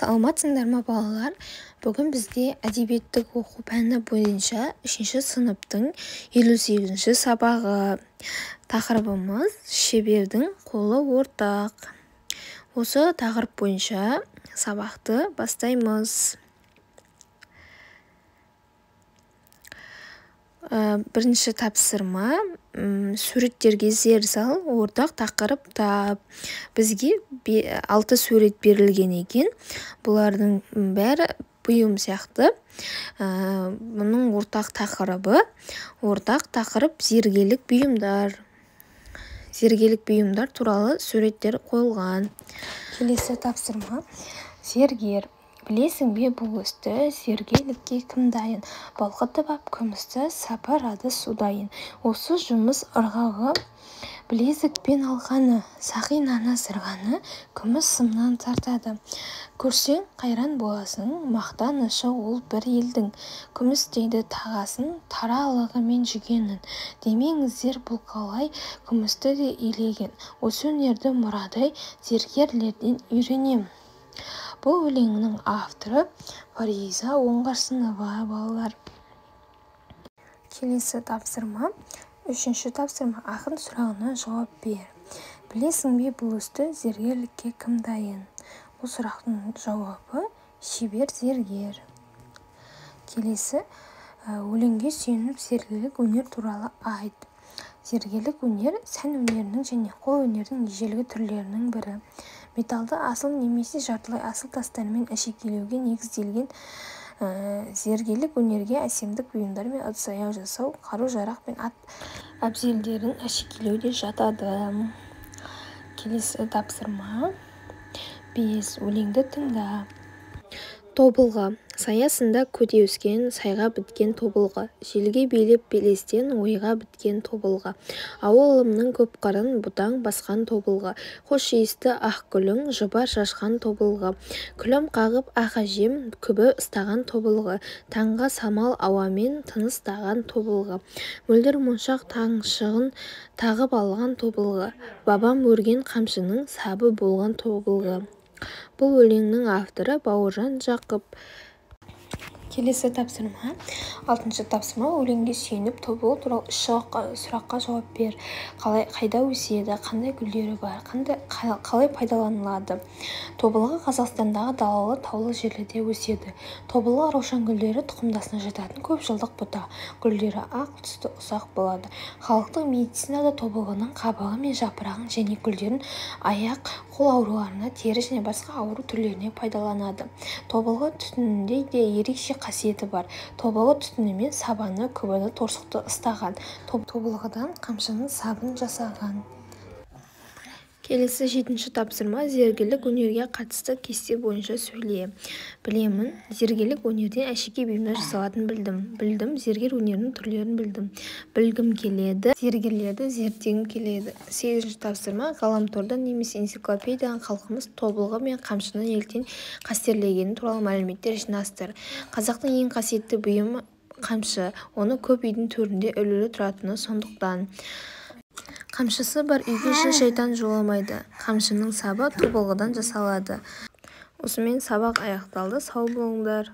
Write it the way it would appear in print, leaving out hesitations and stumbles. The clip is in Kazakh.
Саламатсыңдар ма, балалар? Бүгін бізде әдебиеттік оқу пәні бойынша 3-ші сыныптың 58-ші сабағы. Тақырыбымыз шебердің қолы ортақ. Осы тақырып бойынша сабақты бастаймыз. Бірінші тапсырма: суреттерге зер сал, ортақ тақырып тап. Бізге 6 сурет берілген екен. Бұлардың бәрі бұйым сияқты. Бұның ортақ тақырыбы, ортақ тақырып зергерлік бұйымдар. Зергерлік бұйымдар туралы суреттер қойылған. Келесі тапсырма: зергер. Білесің бе бұл істі, зергерлікке кім дайын? Балқытып ап күмісті, сапырады судайын. Осы жұмыс ырғағы, білезік пен алқаны, сақинаны, сырғаны күміс сымнан тартады. Көрсең қайран боласың, мақтанышы ол бір елдің. Күмістейді тағасын, таралығы мен жүгенін. Демеңіздер бұл қалай күмісті де илеген. Осы өнерді мұрадай зергерлерден үйренем. Бұл өлеңнің авторы Фариза Оңғарсынова, балалар. Келесі тапсырма, 3-ші тапсырма: ақын сұрағына жауап бер. Білесің бе бұл істі, зергерлікке кім дайын? Бұл сұрақтың жауабы шебер зергер. Келесі, өлеңге сүйеніп зергерлік өнер туралы айт. Зергерлік өнер сән өнерінің және қол өнердің ежелгі түрлерінің бірі. Металды асыл немесе жартылай асыл тастармен әшекейлеуге негізделген зергерлік өнерге әсемдік бұйымдар мен ыдыс-аяқ жасау, қару-жарақ пен ат әбзелдерін әшекейлеу де жатады. Келесі тапсырма 5. Өлеңді тыңда. Тобылғы. Саясында көде өскен, сайға біткен тобылғы. Желге билеп белестен, ойға біткен тобылғы. Ауылымның көп қырын бұтаң басқан тобылғы. Хош иісті ақ гүлің жұпар шашқан тобылғы. Күлім қағып ақ әжем күбі ыстаған тобылғы. Таңға самал ауамен тыныстаған тобылғы. Мөлдір моншақ таңшығын тағып алған тобылғы. Бабам өрген қамшының сабы болған тобылғы. Бұл өлеңнің авторы Бауыржан Жақып. Келесі тапсырма, 6-шы тапсырма: өлеңге сүйеніп тобылғы туралы 3 сұраққа жауап бер. Қалай, қайда өседі, қандай гүлдері бар, қалай пайдаланылады? Тобылғы Қазақстандағы далалы, таулы жерлерде өседі. Тобылғы раушан гүлдері тұқымдасына жататын көп жылдық бұта. Гүлдері ақ түсті, ұсақ болады. Халықтық медицинада тобылғының қабығы мен жапырағын және гүлдерін аяқ, қол ауруларына, тері және басқа ауру түрлеріне пайдаланады. Тобылғы түтінінде де ерекше қасиеті бар. Тобылғы түтінімен сабаны, күбіні, торсықты ыстаған. Тобылғыдан қамшының сабын жасаған. Келесі 7-ші тапсырма: зергерлік өнерге қатысты кесте бойынша сөйле. Білемін, зергерлік өнерден әшекей бұйымдар жасалатынын білдім. Білдім, зергер өнерінің түрлерін білдім. Білгім келеді, зергерлерді зерттегім келеді. 8-ші тапсырма: ғаламтордан немесе энциклопедиядан халқымыз тобылғы мен қамшыны неліктен қастерлегені туралы мәліметтер жинастыр. Қазақтың ең қасиетті бұйымы қамшы. Оны көп үйдің төрінде ілулі тұратыны сондықтан. Қамшысы бар үйге жын-шайтан жоламайды. Қамшының сабы тобылғыдан жасалады. Осымен сабақ аяқталды. Сау болыңдар.